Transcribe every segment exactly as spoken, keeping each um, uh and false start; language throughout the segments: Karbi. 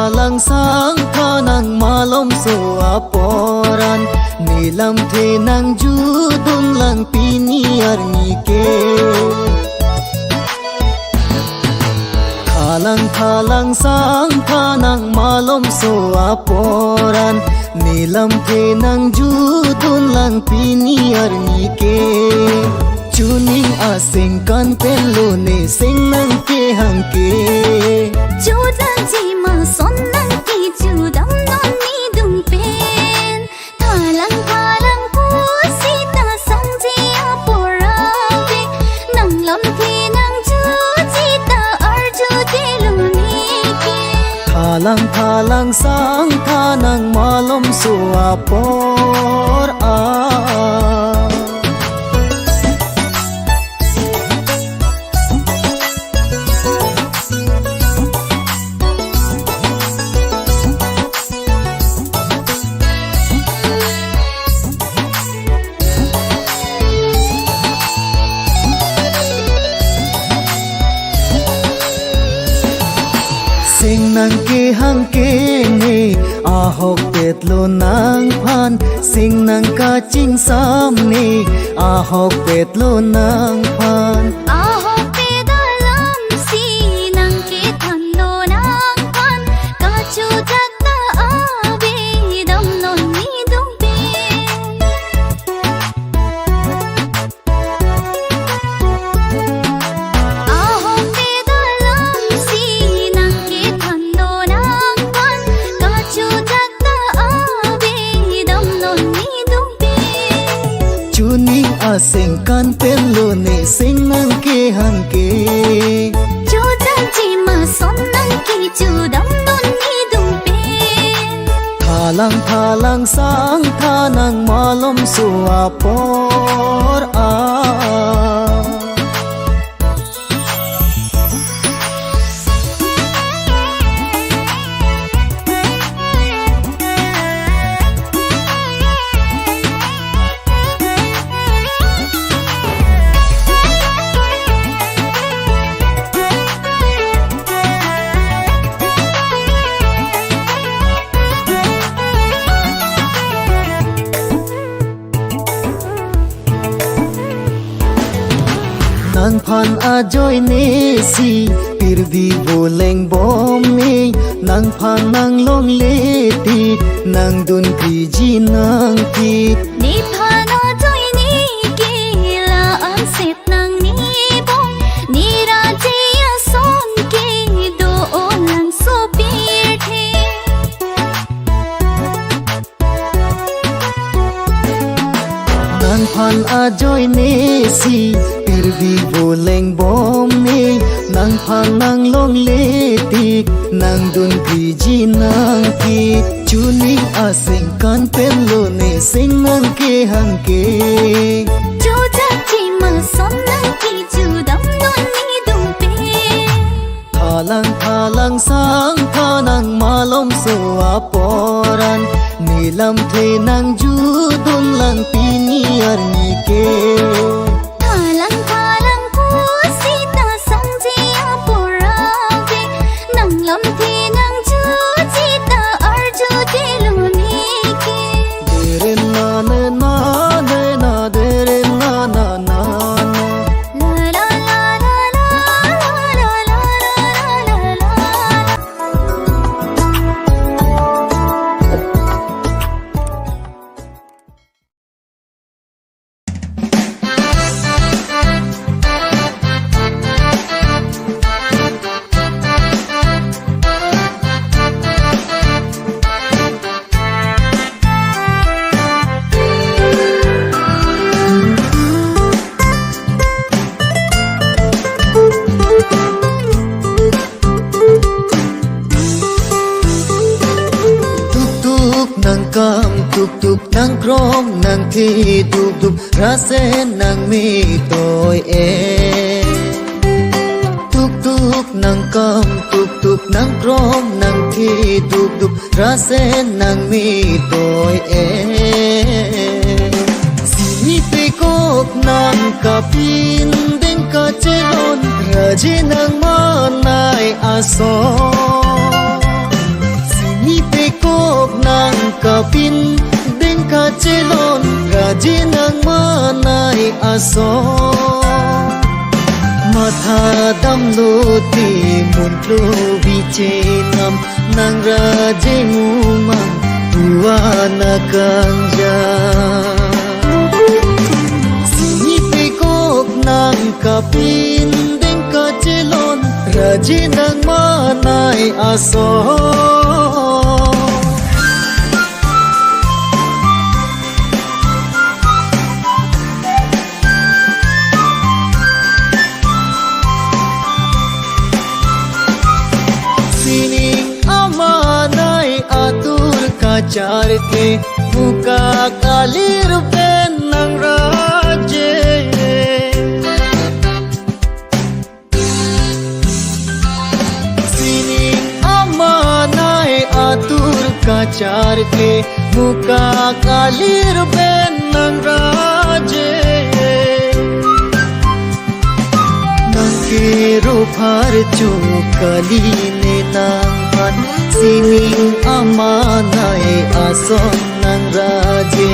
Langsang tha nang malomso aporan, ne lamthe nangjutdun lang pini arni ke. Thalang thalang sang tha nang malomso aporan, ne lamthe nangjutdun lang pini arni ke. Chuning asengkan pen lone seng nang kehang ke. Chojak jima son nang kejutdam non nidung pen. Thalang thalang pusita sangji apor ave, nang lamthe nangjutji ta arjudelo neke. Thalang thalang sang tha nang malomso apor a. Seng nang kehang ke ne, ahokpet lo nangphan. Seng nang kachingsam ne, ahokpet lo nangphan. Ahokpet alam si nang kethan lo nangphan, kachojak ta avedam non nidung pen. Ahokpet alam si nang kethan lo nangphan, kachojak ta avedam non nidung pen. Chuning asengkan pen lone seng nang kehang ke. Chojak jima son nang kejutdam non nidung pen. Thalang thalang sang tha nang malomso apor a. Nangphan ajoine si pirdi voleng bom me, nangphan nanglongle tik, nangdun kriji nangkit. Nephan ajoine ke la-an sep nangne bom, ne raje ason ke do-o lang sopirthe. Nangphan ajoine si pirdi voleng bom me, nangphan nanglongle tik, nangdun kriji nangkit. Chuning asengkan pen lone seng nang kehang ke. Chojak jima son nang kejutdam non nidung pen. Thalang thalang sang tha nang malomso aporan, ne lamthe nangjutdun lang pini arni ke. Thalang thalang pusita sangji apor ave, nang lamthe nangjutji ta arjudelo neke. Deren nane nane na, deren nana nana. Tuktuk nangkam, tuktuk nangkrong, nangthi dukduk, rasen nangmi toi e. Tuktuk nangkam, tuktuk nangkrong, nangthi dukduk, rasen nangmi toi e. Sini pekok nangkapindeng kachelon, raje nangmanai ason. Pindeng kachelon raje nangmanai ason. Matha damlote muntlo bichenam nang raje mumang puan akangja. Sini pekok nang kapindeng kachelon raje nangmanai ason. Sining amanai atur kacharke, muka kalir pen nang raje. Sining amanai atur kacharke, muka kalir pen nang raje. Nang kero pharcho kali ne nangphan, sining amanai ason nang raje.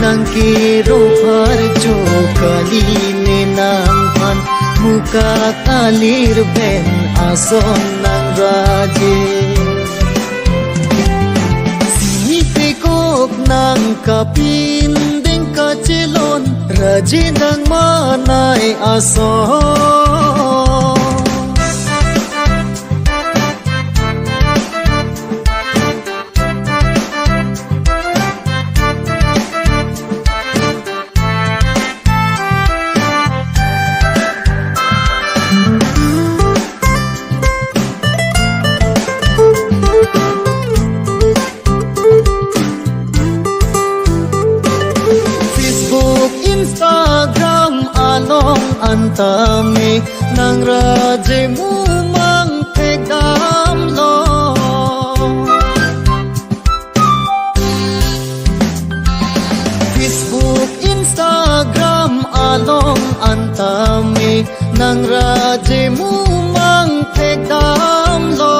Nang kero pharcho kali ne nangphan, muka kalir pen ason nang raje. Sini pekok nang kapindeng kachelon raje nangmanai ason. Facebook, Instagram along antame nang raje mumang thekdamlo. Facebook, Instagram along antame nang raje mumang thekdamlo.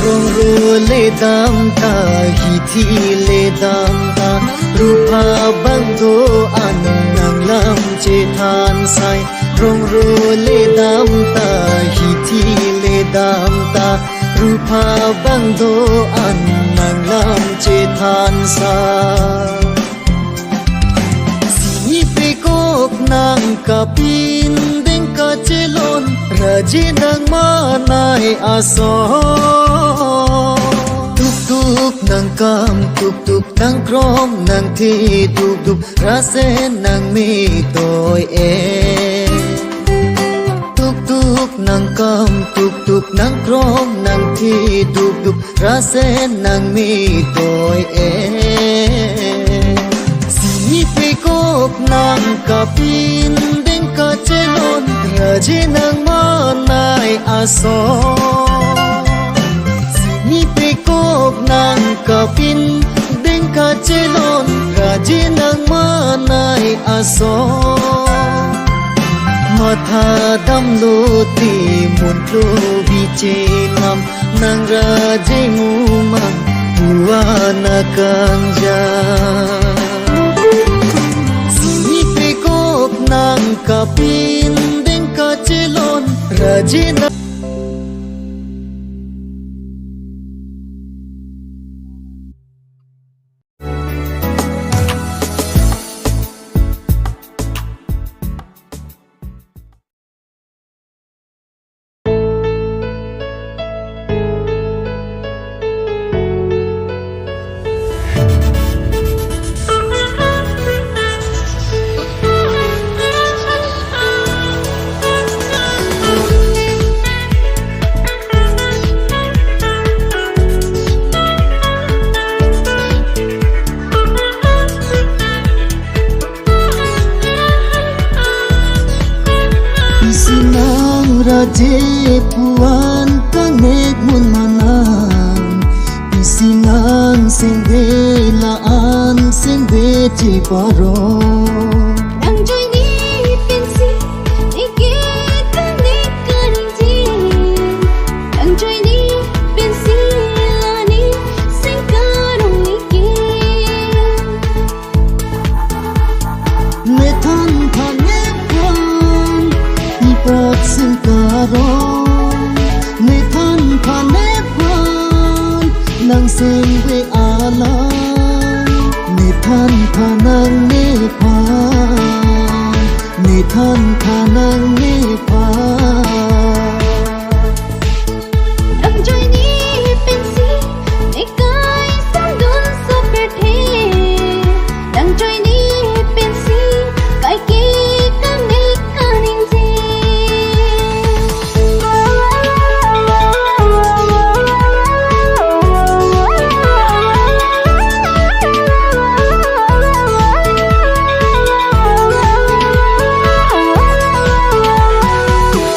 Rongro le dam ta, hithi le dam ta, rupa bang do-an nang lam chethan sai. Rongro le dam ta, hithi le dam ta, rupa bang do-an nang lam chethan sai. Sini pekok nang kapindeng kachelon raje nangmanai ason. Tuktuk nang kam tuktuk, nang krom nang the dukduk, rasen nang me toi e. Tuktuk nang kam tuktuk, nang krom nang the dukduk, rasen nang me toi e. Sini pekok nang kapindeng kachelon raje nangmanai ason. Sini pekok nang kapindeng kachelon raje nangmanai ason. Matha damlote muntlo bichenam nang raje mumang puan akangja. Sini pekok nang kapindeng kachelon raje nang Pisi nang raje puan kanek mun manang, pisi nang sengde la-an sengde cheparo. Nang joine pensi, neke kanek kaning je. Nang joine pensi, la ne Aro, ne than than nephan, nang sengve alam. Ne than than nang nephan, ne than than nang nephan. Dang joine pensi, ne kai sangdun sopethe. Dang joine pensi, kai ke kangnek kaningje.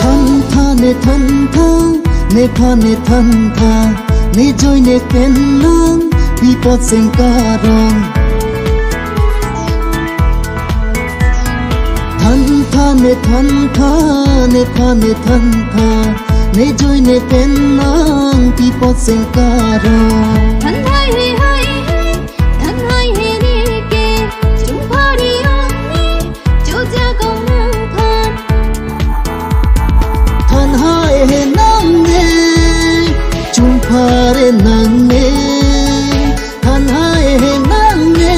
Than than ne than than, ne than ne than than, ne joine pen nang pi apot seng karong. Than than ne than than, ne than ne than than, ne joine pen nang pi apot seng karong. Than hai he hai he, than hai he ne ke, chumphari ong ne, choja kong nang than. Than hai he nang ne, chumphari nang ne. Than hai he nang ne,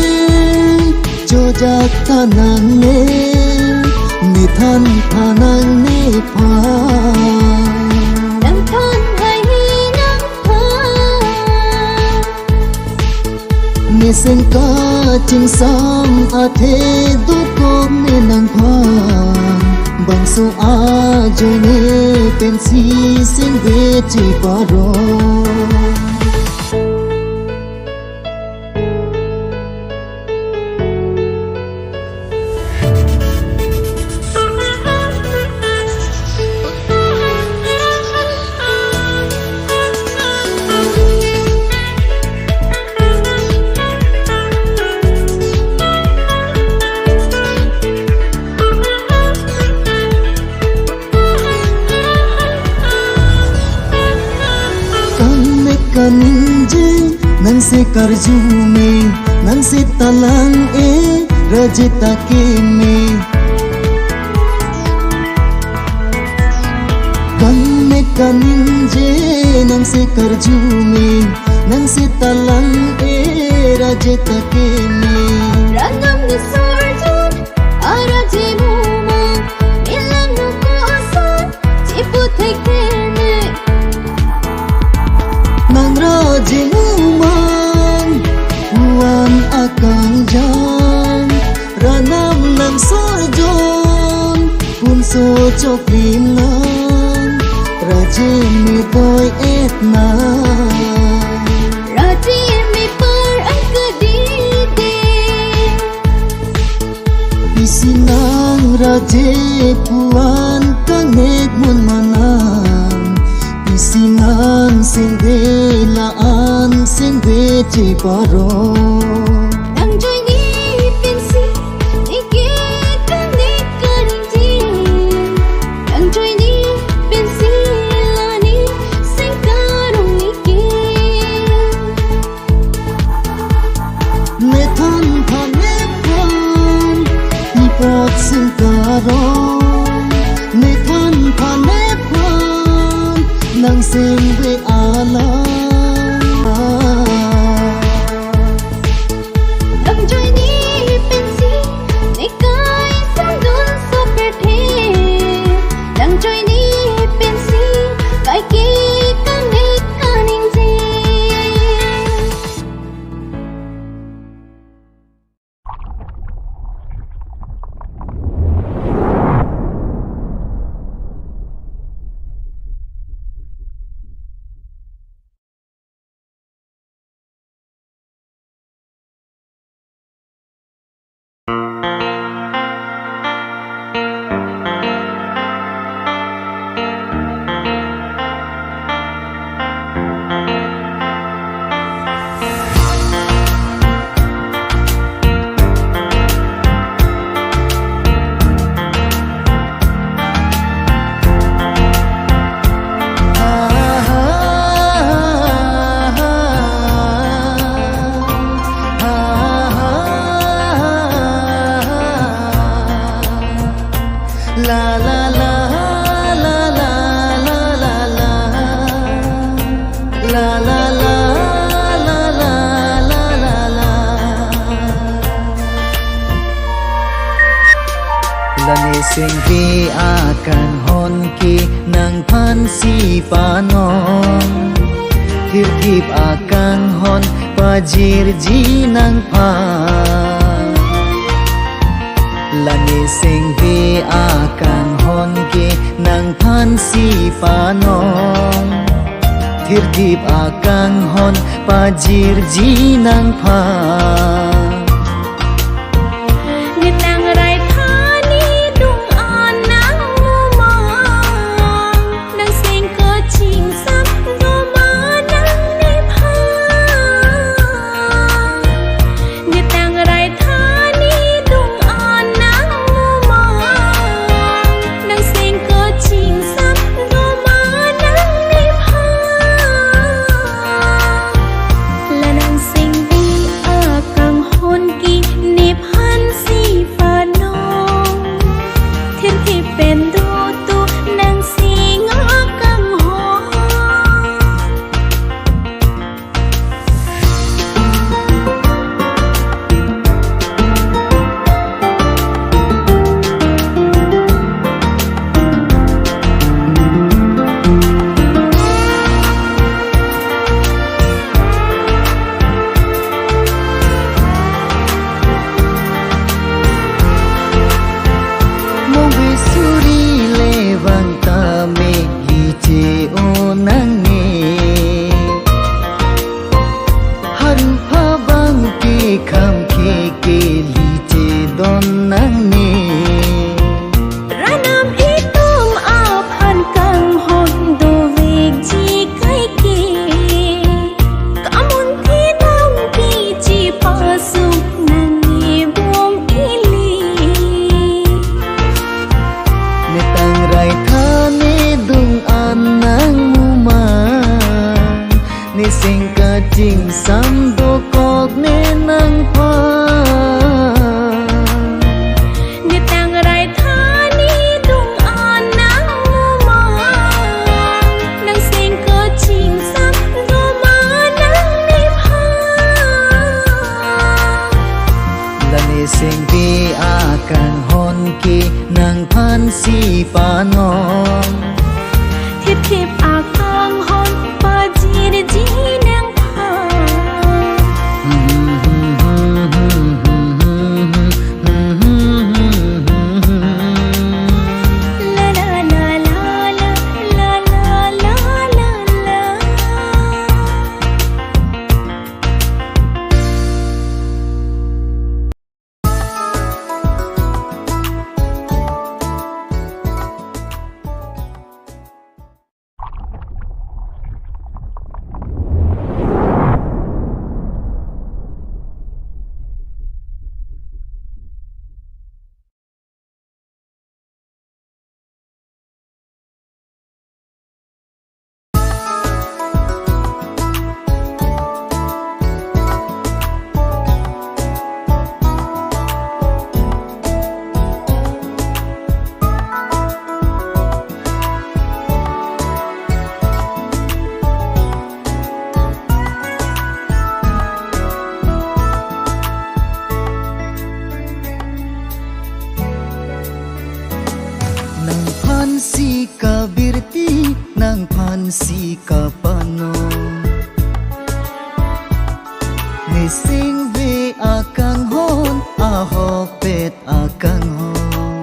choja ta nang ne, ne than than nang nephan. Dang than hai he nang phan. Ne seng kachingsam athe dokok ne nangphan. Bangso ajoine pensi sengve cheparo. Kangnek kaningje, nang si karju me, nang si talang e, raje ta keme. Kangnek kaningje, nang si karju me, nang si talang e, raje ta keme. Ranam ne sorjun, araje mumang, ilang nung koson, chipu thek thene. Nang raje mumang, puan akang jang, ranam nang sorjun, punso choklim nang, raje me doi et nang. Raje me par angkadide. Pisi nang raje puan kangnek mun manang. Pisi nang sengve la-an sengve cheparo. Dang joine pensi, ne ke kangnek kaningje. Dang joine pensi, la ne seng karong ne ke. Ne than than nephan, pi apot seng karong. Ne than than nephan, nang sengve alam. Dang joine pensi, ne kai sangdun sopethe. Dang joine pensi, kai ke kangnek kaningje. La la la la la Lane sengve akanghon ke nangphansi panon, thirthip akanghon pajirji nangphan. Lane sengve akanghon ke nangphansi panon, thirthip akanghon pajirji nangphan. Nitang rai tha nidung an nangmumang, nangsing kaching sam doma nangnephan. Nitang rai tha nidung an nangmumang, nangsing kaching sam doma nangnephan. La nangsengve akanghon ke nephansi panon, thirthip pen dodo nangsing akanghon. Mongve suri le vang tame liche o nangne. Haru pha bang ke kham ke ke liche don nangne. Ranam itum aphan kanghon dovekji kaike. Kamun thi dampi chipasuk nangne bom ili. Nitang rai tha nidung an nangmumang, neseng kaching sam dokok ne nangphan. Nitang rai tha nidung an nangmumang, nangseng kaching sam doma nangnephan. Lane sengve akanghon ke nangphansi panon, thipthip akanghon pajirji nangphan. La la la la la. Nangphansi kabirti, nangphansi kapanon. Nesengve akanghon, ahokpet akanghon.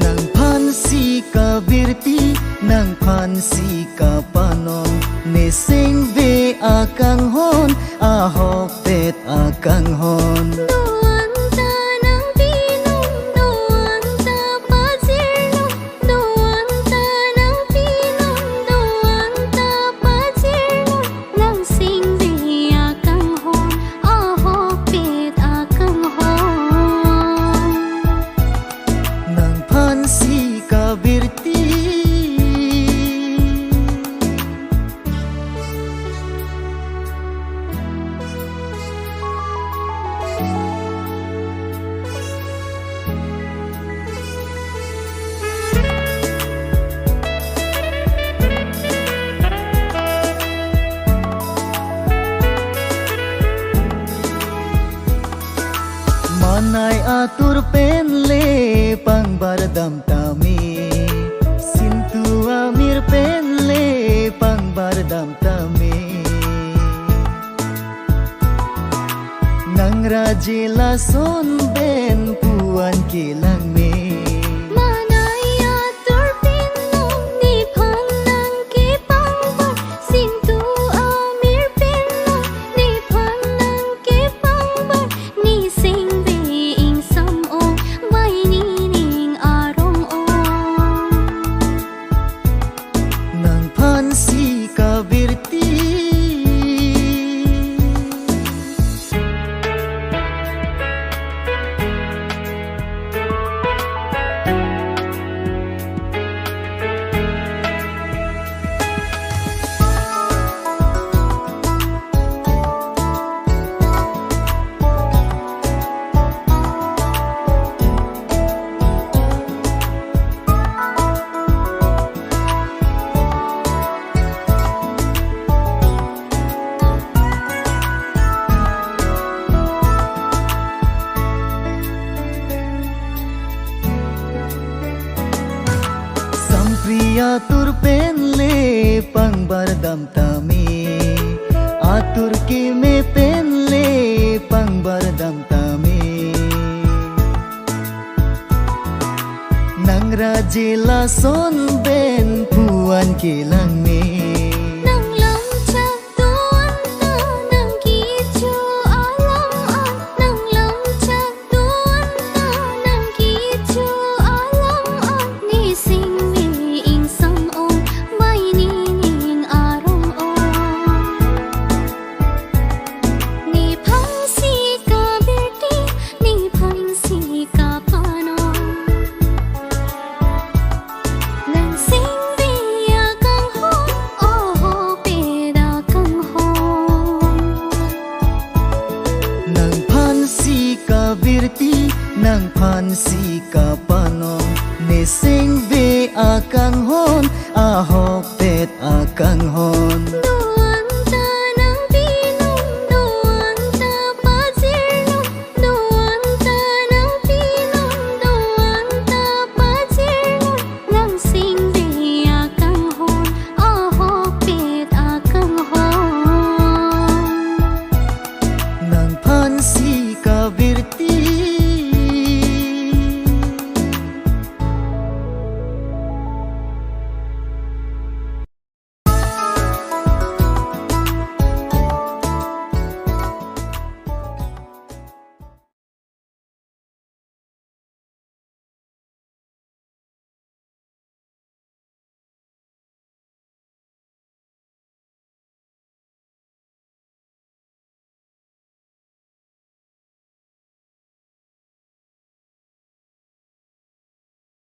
Nangphansi kabirti, nangphansi kapanon. Nesengve akanghon, ahokpet akanghon. Do-an ta nangpinon, do-an ta pajirnon, do-an ta nangpinon, do-an ta pajirnon. Nangsengve akanghon, ahokpet akanghon. Nangphansi kabirti. Anai atur pen le pangbar dam tame, sintu amir pen le pangbar dam tame. Nang raje lason pen puan kelang me. Manai atur pen non nephan nangkepangbar, sintu amir pen non nephan nangkepangbar, ne sengve ingsam ong, bai nening arong ong. Nangphansi kabirti. Sampri atur pen le pangbar dam tame, atur keme pen le pangbar dam tame. Nang raje lason pen puan kelang me. Nang lamchak do-an ta nang kecho alam an, nang lamchak do-an ta nang kecho alam an, ne sengve ingsam ong, bai nening arong ong. Nephansi kabirti, nephansi kapanong. Nang sengve akanghon, ahokpet akanghon. Nangphansi kabirti, nangphansi kapanong, ne sengve akanghon, ahokpet akanghon.